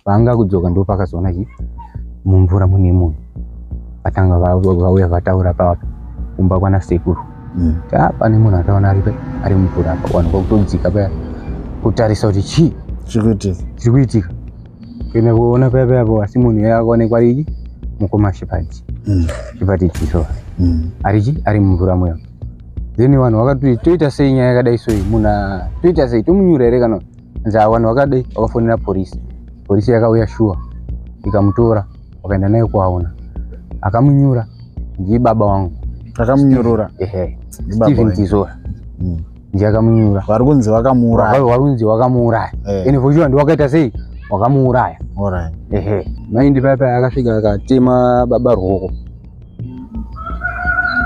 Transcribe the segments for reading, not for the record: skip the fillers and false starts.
Paanga kudzoka ndo pakazoona chi mumvura mune munhu. Vatanga vauya vataura papi kumba kwana sekuru. Pane munhu ataona ari ari mumvura apa, vanhu kwakutodzika paya kutarisa kuti chii chiri kuitika. Kuenda kuona paya paya apo, asi munhu iye akaonekwa ari mukoma Shepherd. Shepherd Tizora. Ari chi ari mumvura muya. Then vanhu vakati toita sei nyaya yakadai so iyi, munhu toita sei, tomunyura here kana nza? Vanhu vakadai vakafonera polisi. Polisi yakauya shuwa ikamutora, vakaenda naye kuaona. Akamunyura ndiye baba wangu. Akamunyurura? Ehe. Ndibaba Stephen wenyu. Tizora. Ndiye akamunyura. Vari kunzi vakamuuraya. Vari kunzi wakamuuraya. Ende for sure ndiwakaita sei, wakamuuraya. Ehe, maindi paya paya akasvika akatema baba ruoko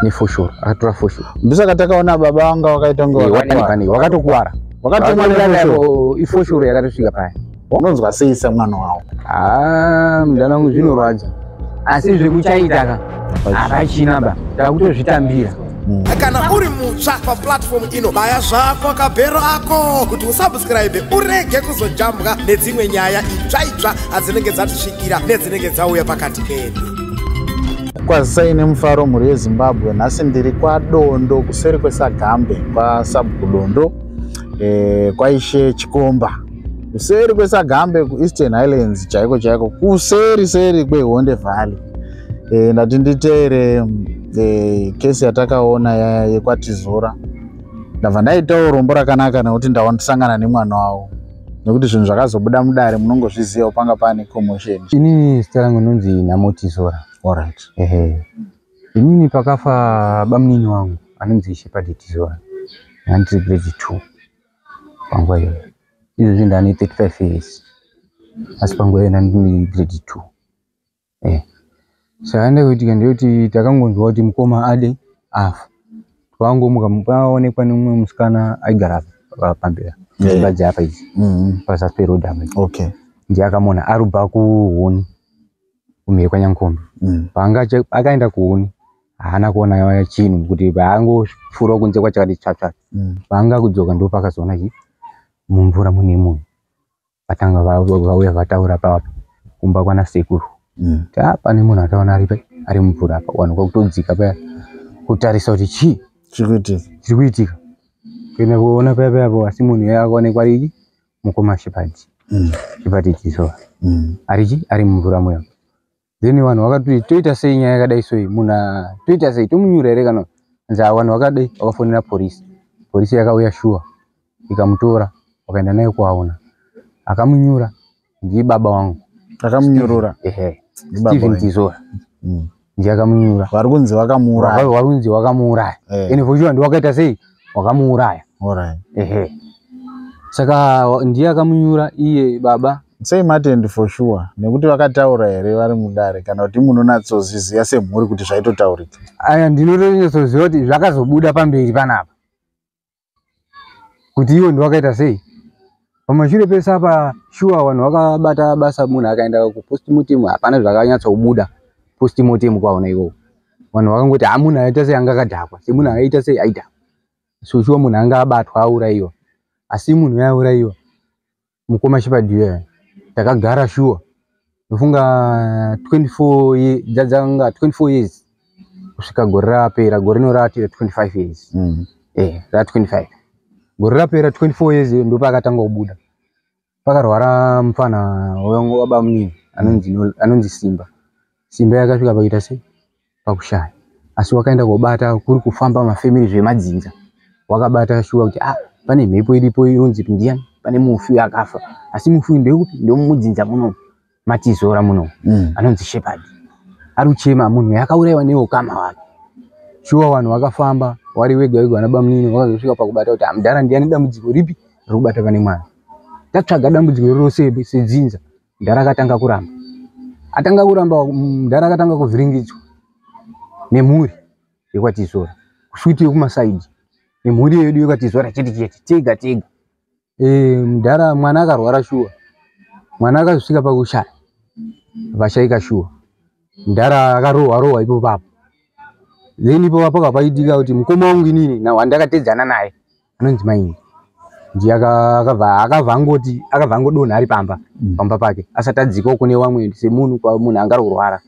nefoshoro, akatora foshoro. Ndosaka takaona baba vanga vakaita kunge vakakuwara. Wakatokuwara. Wakatemwa nefoshoro. Ifoshoro yakatosvika paya. Unonzwa sei semwana wavo? Ah, mudana wangu, zvinorwadza, asi zvekuchaita ka hapachina ba, takutozvitambira. Kana uri mutsva paplatform ino, baya zvako kabhero ako kuti usubscribe, urege kuzojambwa nedzimwe nyaya itsva itsva adzinenge dzatisvikira nedzinenge dzauya pakati pedu. Kwazisai nemufaro, mhuri yeZimbabwe. Nhasi ndiri kwaDondo, kuseri kweSagambe, kwaSabhuku Dondo, kwaIshe Chikomba, kuseri kweSagambe, kuEastern Highlands chaiko chaiko, kuseri seri kweHonde Valley. Ndati nditeere kesi yatakaona yekwaTizora. Ndabva ndaitawo rombo rakanaka nekuti ndasangana nemwana wavo, nekuti zvinhu zvakazobuda mudare munongozvizivawo, panga pane commotion. Inini zita rangu inonzi Nhamo Tizora. Ehe, inini pakafa bamunini wangu anonzi Shepherd Tizora, ndandiri grade 2 panguva iyoyo. Izvozvi ndane 35 years, asi panguva iyoyo ndandiri grade 2. Saka ndakuitika ndeyekuti takangonzwa kuti mukoma ade afa. Twangomuka paonekwa nemumwe musikana aigara pamberi dzimba dzeapa idzi, pazasi peroad apa. Ndiye akamuona arubva kuhuni kumhiri kwaNyankombe. Paanga akaenda kuhuni haana kuona chinhu, kuti paangopfuura kunze kwachakati tsvatsva. Paanga kudzoka ndo pakazoona chi mumvura mune munhu. Vatanga vauya vataura papi kumba kwana sekuru. Pane munhu ataona ari ari mumvura apa. Vanhu kwakutodzika paya kutarisa kuti chii chiri kuitika. Chiri kuitika. Kuenda kuona paya paya apo, asi munhu iye akaonekwa ari mukoma Shepherd. Shepherd Tizora. Ari chi ari mumvura muya. Then vanhu vakati toita sei nyaya yakadai so iyi, munhu toita sei, tomunyura here kana nza? Vanhu vakadai vakafonera polisi. Polisi yakauya shuwa ikamutora, vakaenda naye kuaona. Akamunyura ndiye baba wangu. Akamunyurura? Ehe. Ndibaba Stephen wenyu. Tizora. Ndiye akamunyura. Vari kunzi vakamuuraya. Vari kunzi wakamuuraya. Ende for sure ndiwakaita sei, wakamuuraya. Ehe, saka ndiye akamunyura iye baba. Sei mati and for sure? Nekuti vakataura here vari mudare, kana kuti munonatsoziziva semhuri kuti zvaitotaurika? Aya, ndinotonyatsoziva kuti zvakazobuda pamberi panapa kuti iwo ndiwakaita sei. Pamashure pese apa shuwa vanhu vakabata basa, munhu akaenda kupostmortem hapana zvakanyatsobuda postmortem kwaona ikoko. Vanhu vakangoti ha, munhu aita sei, anga akadhakwa, semunhu aita sei, aidhakwa. So shuwa munhu anga abatwa aurayiwa, asi munhu aurayiwa mukoma Shepherd uya, takagara shuwa ndofunga 24 dzadzanga 24 years kusvika gore rapera. Gore rino rati 25 years. Ra 25 gore rapera, 24 years ndopakatanga kubuda. Pakarwara mufana wangu wabamunini anonzi Simba. Simba yakasvika pakuita sei, pakushaya, asi wakaenda kobata kuri kufamba mafamily zvemadzinza, wakabata shuwa kuti ah, pane mhepo iripo inonzi ndiani, pane mufi akafa, asi mufi uyu ndewekupi? Ndewemudzinza muno maTizora muno. Anonzi Shepherd, ari kuchema munhu yakaurayiwa neukama wake. Shuwa vanhu vakafamba vari wega wega, vana bamunini vakazosvika pakubata kuti hamudhara ndiani, dambudziko ripi riri kubata pane mwana? Tatsvaga dambudziko iroro sedzinza. Mudhara akatanga kuramba, atanga kuramba mudhara akatanga kuvhiringidzwa nemhuri yekwaTizora, kuswiti yekumasaidi nemhuri yedu yekwaTizora chete chete, tega tega. Mudhara mwana akarwara shuwa, mwana akazosvika pakushaya, vashaika shuwa. Mudhara akarohwa rohwa ipo papo. Then ipo papo kapaitika kuti mukoma wangu inini wandakatedzana naye anonzi Maini. Ndiye akabva angoti akabva angodonha ari pamba pamba pake asati adzikawo kune vamwe semunhu munhu anga ari kurwara.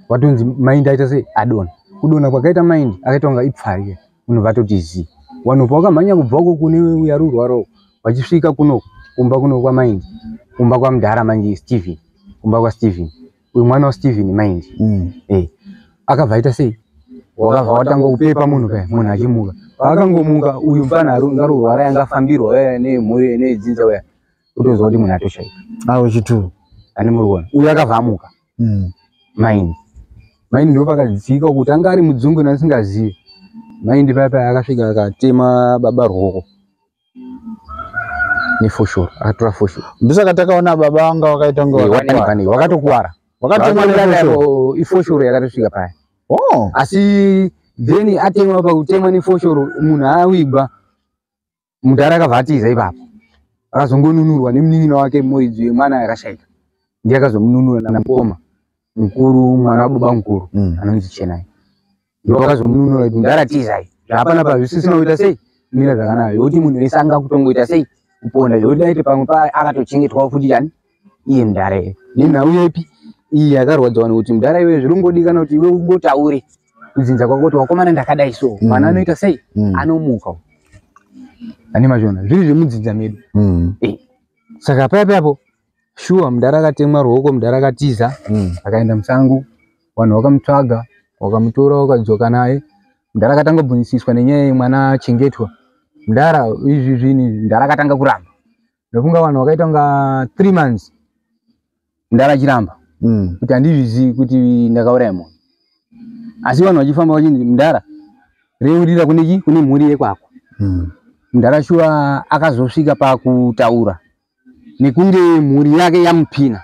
Watonzi Maindi aita sei adonha. Kudonha kwakaita Maindi akaita kunga ipfari munhu vatoti zii. Vanhu pavakamhanya kubva uko kune uyo ari kurwara uko vachisvika kuno kumba kuno kwaMaindi kumba kwamudhara manje Steven kumba kwaSteven uyu mwana waSteven Maindi akabva aita sei wakabva watanga kupepa munhu paya munhu achimuka paakangomuka uyu mufana angarorwara angafambirwa nemhuri nedzinza uya kutoziva kuti munhu atoshaika wechitu ane muri kuona uyu akabva amuka Maindi Maindi ndo pakadzika kuti anga ari mudzungu nasingazivi Maindi paya paya akasvika akatema baba ruoko nefoshoro akatora foshoro ndosaka takaona baba vanga vakaita kunge wakatokuwara wakatemwa nefoshoro ifoshoro yakatosvika paya. Oh. Asi then atemwa pakutemwa nefoshoro munhu awigwa mudhara akabva atiza ipapo akazongonunurwa nemunin'ina wake muridzi wemwana akashaika ndiye akazomununura namukoma mukuru mwana wababa mukuru anonzi Chenai ndo akazomununura kuti mudhara tizai zvapana pazvisisina kuita sei kumira zvakanaka zvekuti munhu wese anga kutongoita sei kuponda zvekuti daiti pamwe pa akatochengetwawo futi chani iye mudhara iye nenhau yepi iyi yakarwadza vanhu kuti mudhara iwe zviri kungodikana kuti iwe ungotaure kudzinza kwako kuti wakomana ndakadai so mwana anoita sei anomuka ane mazvona zviri zvemudzinza medu. Saka paya payapo shuwa mudhara akatemwa ruoko mudhara akatiza akaenda musango vanhu vakamutsvaga vakamutora vakadzoka naye mudhara akatanga kubvunzisiswa nenyaya yemwana achengetwa mudhara izvi zvinhu mudhara akatanga kuramba ndofunga vanhu vakaita kunga 3 months mudhara achiramba kuti handizvizivi kuti ndakauraya munhu asi vanhu vachifamba vachinzi mudhara reurira kune chi kune mhuri yekwako. Mudhara shuwa akazosvika pakutaura nekunge mhuri yake yamupina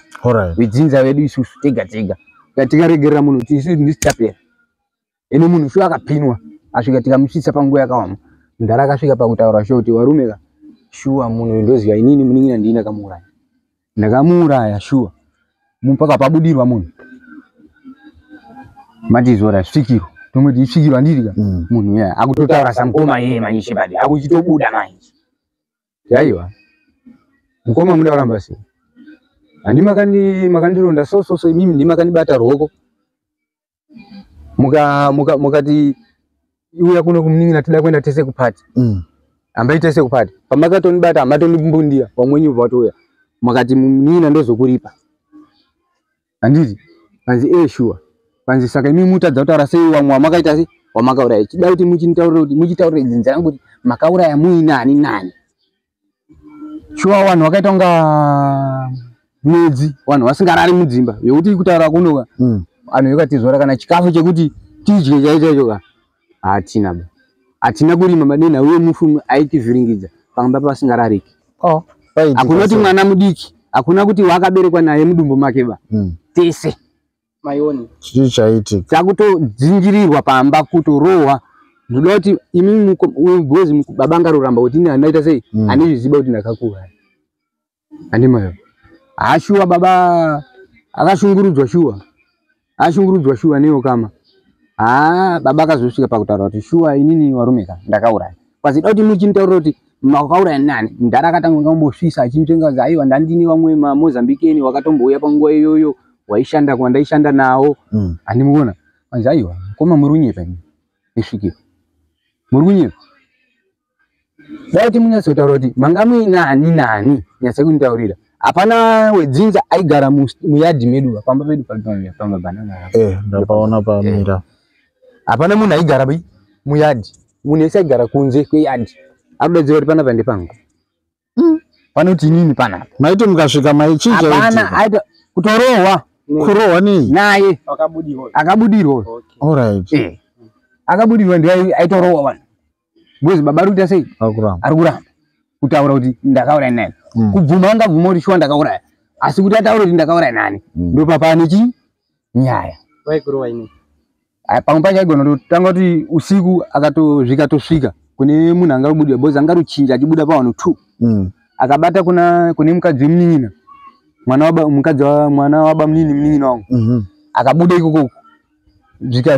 vedzinza vedu isusu tega tega tikaregerera munhu kuti isusu ndisi tapera ene munhu shuwa akapinwa asvika tikamusvitsa panguva yakaoma mudhara akasvika pakutaura shuwa kuti varume ka shuwa munhu ndoziva inini munin'ina ndini ndakamuuraya ndakamuuraya shuwa mpaka pabudirwa munhu matizora svikiro tongoti isvikiro handiti ka munhu uya akutotaura samukoma yeye manje Shepard akuchitobuda manje yaiwa mukoma muda kuramba sei handi makandironda so so so imimi ndimakandibata ruoko mukati uya kuno kumunin'ina tida kuenda tese kupati hambai tese kupati pamakatonibata hamatonimbundia wamwenyu ubva watouya makati munin'ina ndozokuripa handiti panzi shuwa panzi saka imi mutadza kutaura sei wamwe wamakaita sei wamakauraya chida kuti muchinitaurire kuti muchitaurire dzinza rangu kuti makauraya muinani nani shuwa vanhu vakaita kunga mwedzi vanhu vasingarari mudzimba zvekuti kutaura kunoka vanhu vekatizora kana chikafu chekuti tidye chaicho chaicho ka hatina ba hatina kurima madenha uye mufu aitivhiringidza pamba pasingarariki. Hakuna kuti mwana mudiki hakuna kuti wakaberekwa naye mudumbu make ba tese maioni chii chaitika takutodzingirirwa pamba kutorohwa ndoda kuti imi bozi baba angaroramba kuti ini handaita sei handizviziva kuti ndakakura handimayo hashuwa baba akashungurudzwa shuwa ashungurudzwa shuwa neyo kama baba akazosvika pakutaura kuti shuwa inini warume ka ndakauraya kwazida kuti muchinitaurira kuti makauraya nani mudhara akatanga ngambosvisa achinzvenga kuti aiwa ndandini vamwe maMozambikeni wakatombouya panguva iyoyo waishanda kwandaishanda nawo handimuona kwanzi aiwa koma muri kunyepa imi isvikiro muri kunyepa dai kuti munyatsotaura kuti manga muinani nani nyatsa kunitaurira hapana wedzinza aigara muyadhi medu pamba pedu pamabhanana ndapaona pamira hapana munhu aigara muyadhi munhu ese aigara kunze kweyadhi arikudadziwa kuti panapa ndepangu panoti inini panapa maiti mukasvika maichii hapana aita kutorohwa kurohwa nei naye akabudirwa alright akabudirwa ndiye aitorohwa vanhu because baba ari kuita sei ari kuramba kutaura kuti ndakauraya nani kubvuma angabvuma kuti shuwa ndakauraya asi kuti ataure kuti ndakauraya nani ndopapane chi nyaya pamwe pacho aigona kutanga kuti usiku akatosvika kune munhu angabudirwa because angaruchinja achibuda pavanhu 2 akabata kune mukadzi wemunin'ina mwana waba munini munin'ina wangu akabuda ikoko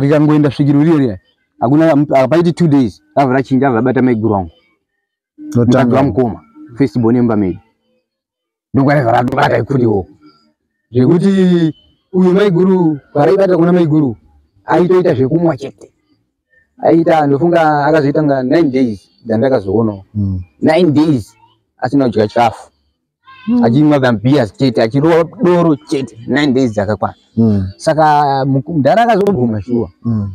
rikangoenda svikiro riya riya hakuna apaiti 2 days abva rachinja abva rabata maiguru wangu mukadzi wamukoma First born yemba medu ndokwaraivarabata ikutiwo zvekuti uyu maiguru kwaraibata kuna maiguru aitoita zvekumwa chete. Aita ndofunga akazoita nga 9 days dzandakazoonawo 9 days asina kudya chikafu, achimwa vambias chete, achirova doro chete, 9 days dzakakwana. Saka mudhara akazobvuma shuwa,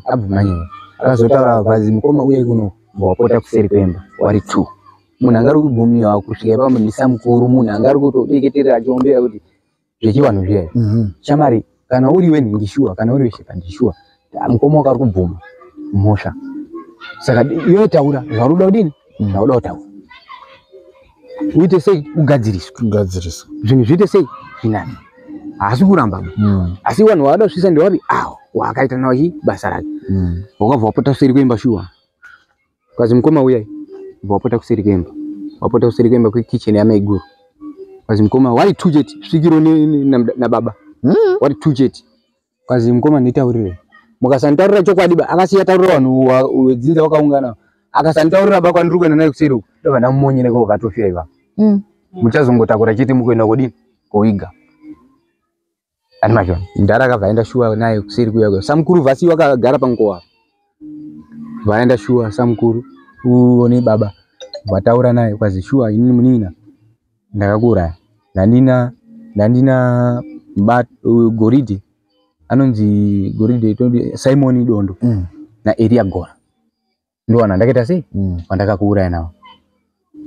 abvuma nyaya, akazotaura bvazi mukoma uye kuno wapota kuseri kwemba wari 2. Munhu angari kubvumiwa kusvika ipapo ndisamukuru, munhu angari kutodeketerera achiombera kuti zvechivanhu zviya. Shamari, kana uri wenhingi shuwa, kana uri weshepandi shuwa, mukoma wako ari kubvuma mhosva, saka iwe taura zvauri kuda kudini, zvauda kutaura uite sei ugadziriswe, Kugadzirisa. Zvinhu zviite sei zvinani. Haasi kuramba ba. Asi vanhu vaada kusvisa ndewapi awo waakaita nawo chi basa rake. Wakabva wapota kuseri kuimba shuwa, kazi mukoma uyai, bva wapota kuseri kuimba, wapota kuseri kuimba kwekitchen yamaiguru, kazi mukoma wari two chete, svikiro nababa wari two chete. Kazi mukoma nditaurire, mukasanditaurira chokwadi ba, akasiya taurira vanhu wedzinza wakaungana, akasanditaurira ba kwandiri kuenda naye kuseri uku, ndobva ndamumonyereka ukatofira ipapo. Muchazongotakura chete mukuenda kodini koiga ani machona. Mudhara akabva aenda shuwa naye kuseri kuya kuya, samukuru vasi wakagara panguva, vaenda shuwa samukuru uone baba vataura naye, kwazi shuwa inini munina ndakakuuraya, ndandina Goridhe, anonzi Goridhe Simon Dondo naEria Gora, ndowana ndakaita sei vandakakuuraya navo.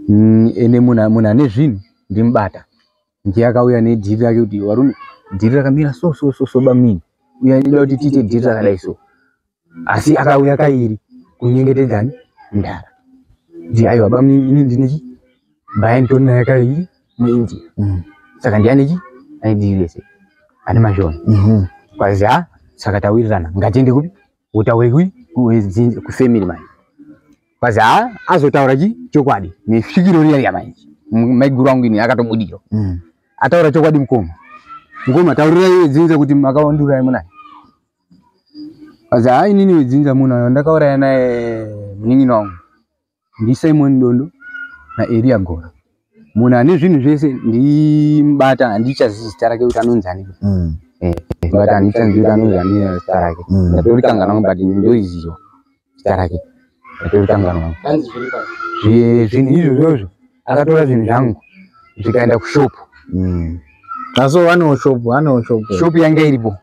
Ende munhu ane zvinhu ndimubata, ndiye akauya nedhiri rake kuti varume dhiri rakamira so so so so, bamunini uya ndinoda kuti tiite dhiri rakadai so, asi akauya kairi kunyengetedzani mudhara ndi aiwa bamunini ini ndinechi bhaya nditori naye kairi muIndia, saka ndiani chi ane dhiri rese ane mazvona. Kwazi ha saka tawirirana, ngatiende kupi utaure kui kufamily manje. Kwazi ha azotaura chi chokwadi nesvikiro riya riya manje, maiguru angu ini akatobudira ataura chokwadi, mukoma mukoma taurirai wedzinza kuti makawandiuraya munani. Kwazi ha inini wedzinza munhu ndakauraya naye munin'ina wangu ndiSimon Dondo naEria Gora, munhu ane zvinhu zvese ndimubata, handichazivi zita rake kuti anonzi ani. But handichazivi kuti anonzi ani zita rake. Ndatorikanganwa, but ndoriziva zita rake, ndatorikanganwa. Zvinhu izvozvozvo akatora zvinhu zvangu zvikaenda kushopu. Asi vanewo shopu, vanewo shopu? Shopu yanga iripo.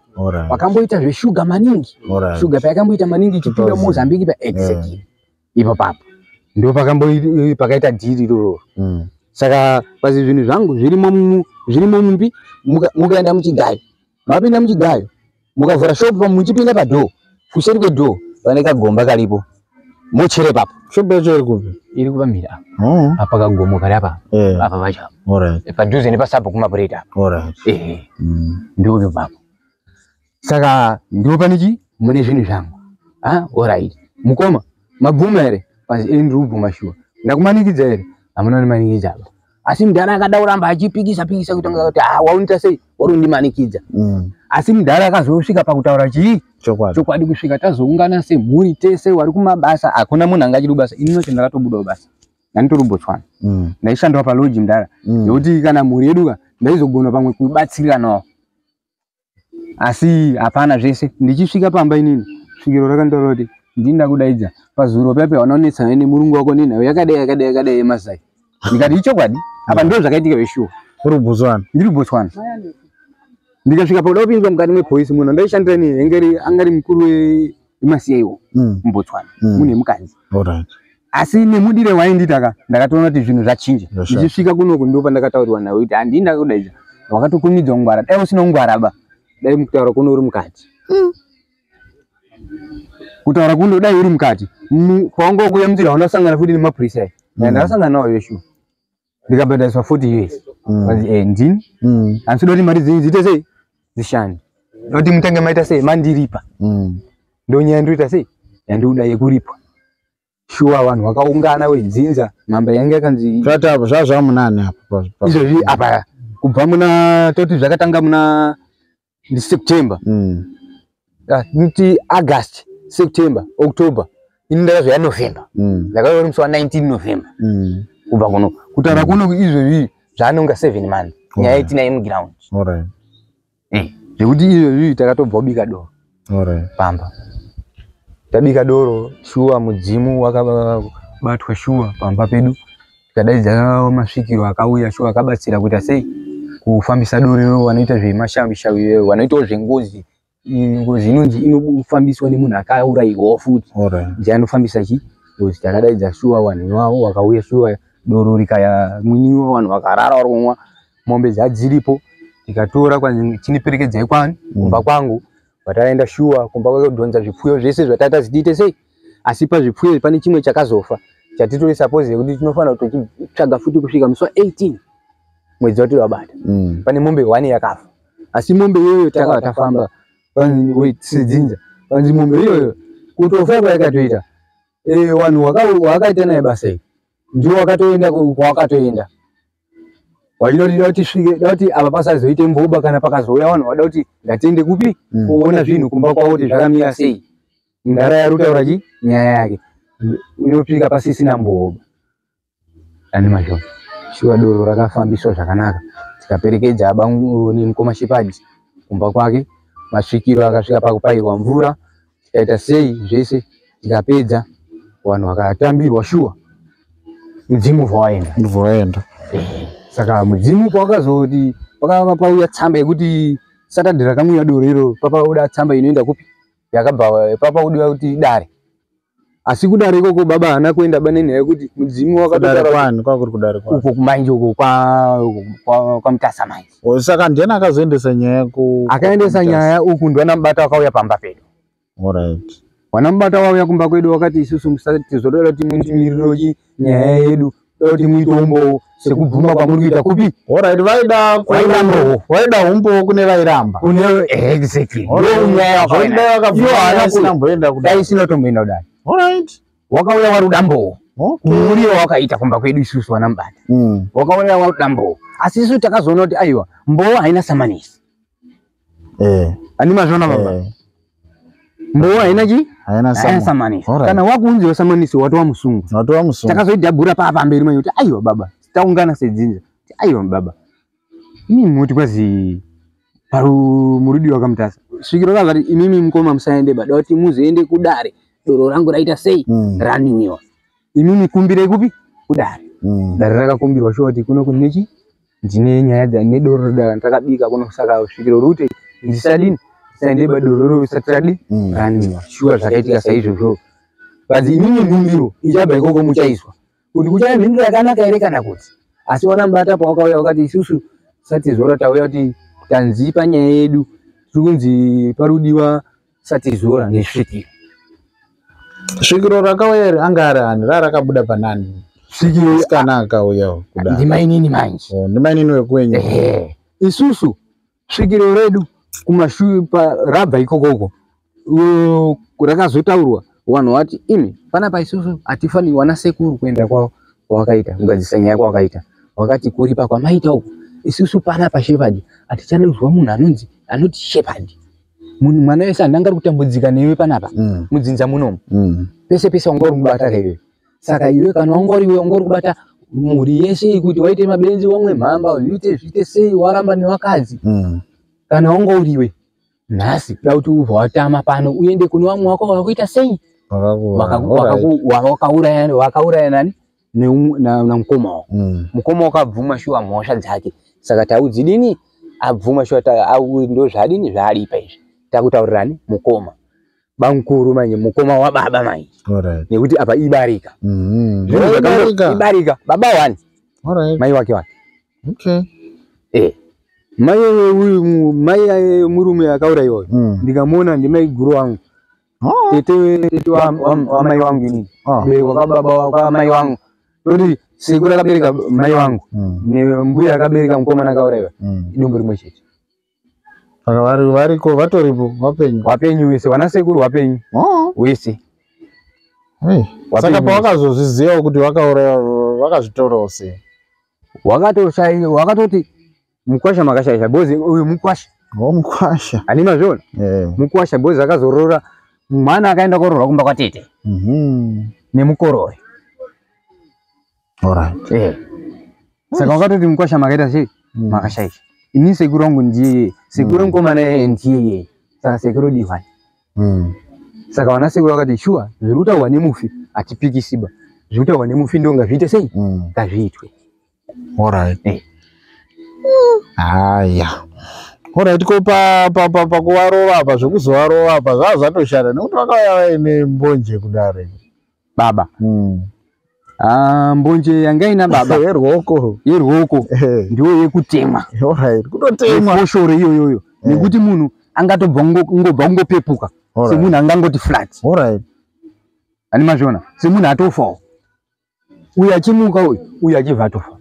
Vakamboita zveshuga maningi. Shuga payakamboita maningi ichipinda 2000. Mozambique pa exactly ipo papo ndo pakambo pakaita dhiri iroro. Saka pazi zvinhu zvangu zvirimo zvirimo mumbi, mukaenda muchigayo, mapinda muchigayo mukavhura shopu, muchipinda padhoo, kuseri kwedhoo pane kagomba karipo, mochere papo. Shopu yacho iri kupi? Iri kupamhiri apa. Oh. Apa kagomo kari apa. Apa pacho apa. Padhuze nepasabho kumapureta apa. Ehe. Ndipo papo, saka ndipo pane chi mune zvinhu zvangu. Ah, alright mukoma, mabvuma here? Pazi ini ndiri kubvuma shuwa, ndakumanikidza here? Hamuna kundimanikidza apa. Asi mudhara akada kuramba achipikisa pikisa kutonga kuti ah waunita sei wari kundimanikidza. Asi mudhara akazosvika pakutaura chii? Chokwadi. Chokwadi, kusvika tazoungana semhuri tese wari kumabasa, hakuna munhu anga achiri kubasa. Ini nocho ndakatobudawo basa, ndanditori kuBotswana. Ndaishandawo palodge mudhara, nekuti kana mhuri yedu ka ndaizogona pamwe kubatsiranawo, asi hapana zvese. Ndichisvika pamba inini svikiro rakanditaura kuti ndini ndakudaidza pazuro pepe wanaonetsana nemurungu wako nenhau yakadai yakadai yakadai yemasai. Ndikati ichokwadi, apa ndo zvakaitika veshuwa. Uri Botswana? Ndiri Botswana. Ndikasvika pakuda kupinzwa mukati mepolisi, munhu ndaishandira ni angari angari mukuru wemasiaiwo muBotswana, munhu wemukadzi. Asi nemudire waindita ka ndakatoona kuti zvinhu zvachinja. Zvashata. Ndichisvika kunoku ndo pandakataurirwa nawe kuti handini ndakakudaidza, wakatokumidzwa kungwara, dai usina kungwara ba dai mukutaura kuno uri mukati, kutaura kuno dai uri mukati. Pawanga kuuya munzira waundasangana futi nemapurisa aya. Ndakasangana nawo veshuwa, ndikabhadhariswa 40 years. Vanzi ndini handisi kuti mari dzenyu dziite sei dzishande, nekuti mutange maita sei mandiripa. Ndonyaya ndoita sei yandikuda yekuripwa shuwa. Vanhu vakaungana wedzinza, mhamba yange yakanzi Zvati apo zvazvamunani apa Izvozvi apa kubva muna toti zvakatanga muna ndi September, niti August, September, October, ini ndakazouya November. Ndakauya uri musi wa 19 November. Kubva kuno kutaura kuno izvezvi zvaanonga 7 months nyaya yetinayo muground. Zvekuti izvezvi takatobva kubika doro pamba. Tabika doro shuwa, mudzimu wakabatwa shuwa pamba pedu. Tikadaidza masvikiro akauya shuwa, akabatsira kuita sei kufambisa doro iro. Vanoita zvemashavishavi, vanoitawo zvengozi. Ngozi inonzi inofambiswa nemunhu akaurayiwawo futi, ndiye anofambisa chi ngozi. Takadaidza shuwa vanhu ivavo vakauya shuwa, doro rikayamwiniwa, vanhu vakarara vari kumwa, mombe dzadziripo. Tikatora kwanzi chiniperekedzai kwani kumba kwangu. Pataenda shuwa kumba kwake kudhonza zvipfuyo zvese zvatata zitiite sei, asi pazvipfuyo pane chimwe chakazofa chatitori suppose yekuti tinofanira kutochitsvaga futi kusvika musi wa18 mwedzi watiri wabata. Pane mombe 1 yakafa, asi mombe iyoyo takava tafamba sedzinza, panzi mombe iyoyo kutofa kwayakatoita, vanhu wakaita naye basa iri ndiwo wakatoenda kwawakatoenda wachida kuti tisvike, da kuti apa pasazoite mboba kana pakazouya vanhu vada kuti ngatiende kupi kuona zvinhu kumba kwavo kuti zvakamira sei. Mudhara yari kutaura chi nyaya yake inosvika pasisina mboba ane mazvona. Shuwa doro rakafambiswa zvakanaka, tikaperekedza nemukoma Shepard kumba kwake. Masvikiro akasvika pakupairwa mvura, tikaita sei zvese, tikapedza, vanhu vakatambirwa shuwa, mudzimu ubva waenda. Ndibva waenda. Saka mudzimu pawakazoti pakava pauya tsamba yekuti Saturday rakamwiwa doro iro, papauda tsamba inoenda kupi yakabva papaudiwa kuti dare, asi kudare ikoko baba haana kuenda nenyaya yekuti mudzimu Kudare wakatotaura kwani? Kwakuri kudare kwani? Uko kumanje uko kwaMutasa manje. Oh, saka ndiani akazoendesa nyaya ku Akaendesa kuMutasa? nyaya uku ndiwanamubata wakauya pamba pedu. Wanamubata wauya kumba kwedu wakati isusu musatizotoda kuti mutimiriro nyaya yedu, toda kuti muite umbowo sekubvuma kwamuri kuita kupi. Alright, vaida Vaida umbowo. Vaida umbowo kune vairamba. Kune, exactly, ndo nyaya Zvokuti dai wakauya vakabvuma Iwo haana isina kumboenda dai kudare. isina kutomboenda kudare. Wakauya wari kuda mbowo. Kuurira wakaita kumba kwedu isusu wanamubata wakauya wari kuda mbowo, asi isusu takazoona kuti aiwa, mbowo haina samanisi. Ani mazvona baba? Mbowo haina chi? Haina Haina samanisi. samanisi. Kana wakuunziwa samanisi watova musungwa. Watova musungwa. Takazoidhabhura paa pamberi manye kuti aiwa baba, taungana sedzinza kuti aiwa baba, imimi muti kwazi paru murudi wakaMutasa svikiro rakati imimi mukoma musaende bada kuti muzoende kudare doro rangu raita sei ranwiwa, imimi kumbirei kupi kudare. Dare rakakumbirwa shuwa kuti kuno kunechi ndine nyaya nedoro rakabika kuno, saka svikiro rute ndisadini ndisaende badoro risati radi ranwiwa. Shuwa zvakaitika saizvozvo, vanzi imimi mhumbiro ichabva ikoko muchaiswa kuti kuchava mhinduro yakanaka here kana kuti, asi wanamubata pawakauya wakati isusu satizora tauya kuti tanzi panyaya yedu tiri kunzi parudiwa satizora nesvikiro. Svikiro rakauya iri anga ari ani? Rarakabuda panani? Svikiro Sikana akauyawo kudare. Ndimainini manje. Oh, ndimainini wekwenyu. Ehe. Isusu svikiro redu kumashure rabva ikokoko rakazotaurwa vanhu vati imi panapa isusu hatifani wana sekuru kuenda kwavo kwawakaita kugadzisa nyaya kwawakaita, wakati kuripa kwamaita uku isusu panapa Shepard hatichanozwa munhu anonzi anoti Shepard, munhu mwana wese andanga ari kutambudzika newe panapa mudzinza munomu pese pese wanga uri kubata kaiwe, saka iwe kana wanga uri iwe wanga uri kubata mhuri yese kuti waite mabenzi wamwe mhamba zviite zviite sei waramba nevakadzi kana wanga uriwe nhasi kuda kuti ubva watama pano uende kune vamwe wako wakuita sei wakauraya nani namukoma wako. Mukoma wakabvuma shuwa mhosva dzake, saka taudzidini abvuma shuwa ndo zvadini zvaaripa izvi takutaurirani mukoma bamukuru manje mukoma wababa manje nekuti apa ibarika. Zvinhu Ibarika. Ibarika baba wani mai wake wake. Mai uyu mai murume akaurayiwa uyu ndikamuona ndimai guru wangu. Tete wamai wangu inini. Kuberekwa kwababa kwamai wangu, toti sekuru akabereka mai wangu nembuya akabereka mukomana akaurayiwa idumbu rimwe chete. Saka variko vatoripo vapenyu? Wapenyu wese, wana sekuru wapenyu wese. Hey. Wapenyu Saka wese. pawakazozvizivawo kuti vakauraya vakazvitorawo sei? Wakatoti mukwasha makashaisha bozi uyu mukwasha. Oh, mukwasha. Ani mazviona? Mukwasha bozi akazorora mwana akaenda kororwa kumba kwatete nemukorore. Alright. Saka wakatoti mukwasha makaita sei? Makashaisha. Ini sekuru wangu ndiyeye, sekuru mukomana iyeye ndiyeye, saka sekuru dihwani. Saka vana sekuru vakati shuwa zviri kutaurwa nemufi hatipikisiba, zviri kutaurwa nemufi ndo ngazviite sei? Ngazviitwe. Alright. Haya. Alright, ko pakuvarova apa, zvekuzovarova apa zvava zvatoshata nekuti vakauya vaine mbonje kudare. Baba. Mbonje yanga ina baba Yeruoko. Yeruoko ndiyo yekutemwa. Alright, kutotemwa. Nefoshoro iyoyoyo. Nekuti munhu angatobva ngobva kungopepuka. Semunhu angangoti flat. Alright. Ani mazviona? Semunhu atofawo. Uyu achimuka uyu, uyu achibva atofa.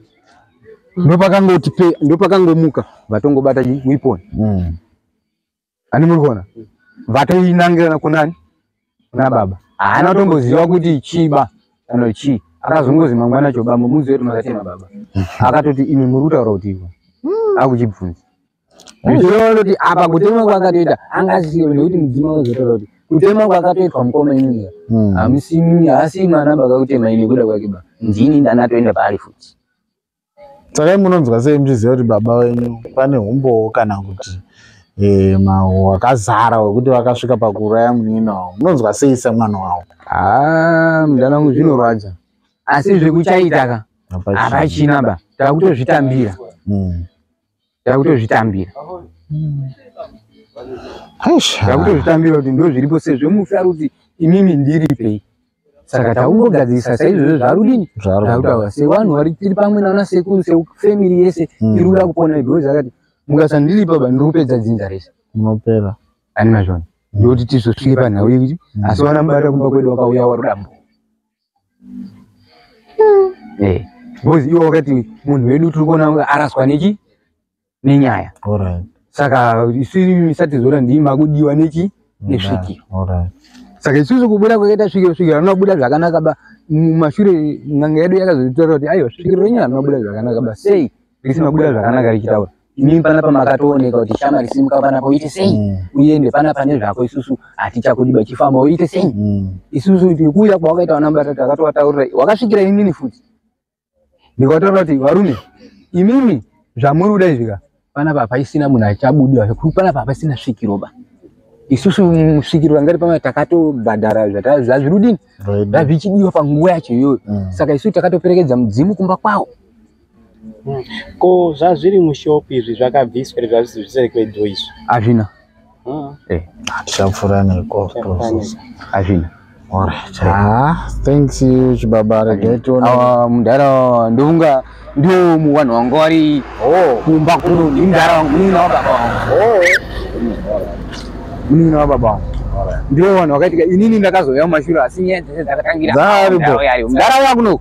Ndopakangoti pe, ndopakangomuka vatongobata weapon. Ani muri kuona? Vatoinangirana kunani? Kuna baba. Haana kutomboziva kuti chiba kana chii. Akazongozi mangwana chobamba muzive kuti makatema baba. Akatoti imi muri kutaura kuti iwe. Akuchibvunza. Zvichireva kuti apa kutema kwakatoita angasiyo nekuti mudzima wazotaura kuti kutema kwakatoitwa mukoma inini. Hamusi haasi mwana bakakutema ini kuda kwake ba. Ndini ndanatoenda paari futi. Saka munonzwa sei muchiziva kuti baba venyu pane humbowo kana kuti wakazara wekuti vakasvika pakuuraya munin'ina wavo? Munonzwa sei semwana wavo? Mudana wangu zvinorwadza. Asi zvekuchaita ka hapachina ba. Takutozvitambira. Takutozvitambira. Takutozvitambira kuti ndo zviripo sezvo mufi ari kuti imimi ndiripei. Saka takungogadzirisa saizvozvo zvarudini? Zvarutaura. Sevanhu vari tiri pamwe nana sekuru sefamily yese iri kuda kupona because akati mukasandiripa ba ndiri kupedza dzinza rese. Munopera. Ani mazvona. Ndoti tizosvike panhau yekuti asi vana mubata kumba kwedu wakauya warudambo. Because iwo wakati munhu wedu tiri kuona araswa nechi nenyaya. Alright. Saka isu misatizora ndima kudiwa nechi nesvikiro. Alright. Saka isusu kubuda kwakaita svikiro svikiro rinobuda zvakanaka ba mumashure n'anga yedu yakazotaura kuti aiwa svikiro renyu rinobuda zvakanaka ba sei risina kubuda zvakanaka richitaura. Imi panapa makatooneka kuti shama risimuka panapa uite sei uende panapa nezvako isusu hatichakudiba chifamba uite sei. Isusu tikuuya kwawakaita vana mubata takatowataurira wakasvikira inini futi. Ndikataura kuti varume imimi zvamuri kuda izvika panapa hapaisina munhu achabudiwa panapa hapaisina svikiro ba. Isusu svikiro ranga riri pamwe takatobhadhara zvazvirudini zvazvichidiwa panguva yacho iyoyo. Saka isusu takatoperekedza mudzimu kumba kwawo. Ko zvazviri mushopu izvi zvakabviswa here zvazvisiri kwedu izvi? Hazvina. Tichapfuura neko. Hazvina. Alright. Thanks you Chibaba. Regai tione. Mudhara ndofunga ndio vanhu vanga vari kumba kuno ndi mudhara wangu munin'ina wababa wangu. Munin'ina wababa wangu. Ndio vanhu vakaitika inini ndakazouya mumashure asi nyaya dzese dzakatangira. Mudhara uya kuno.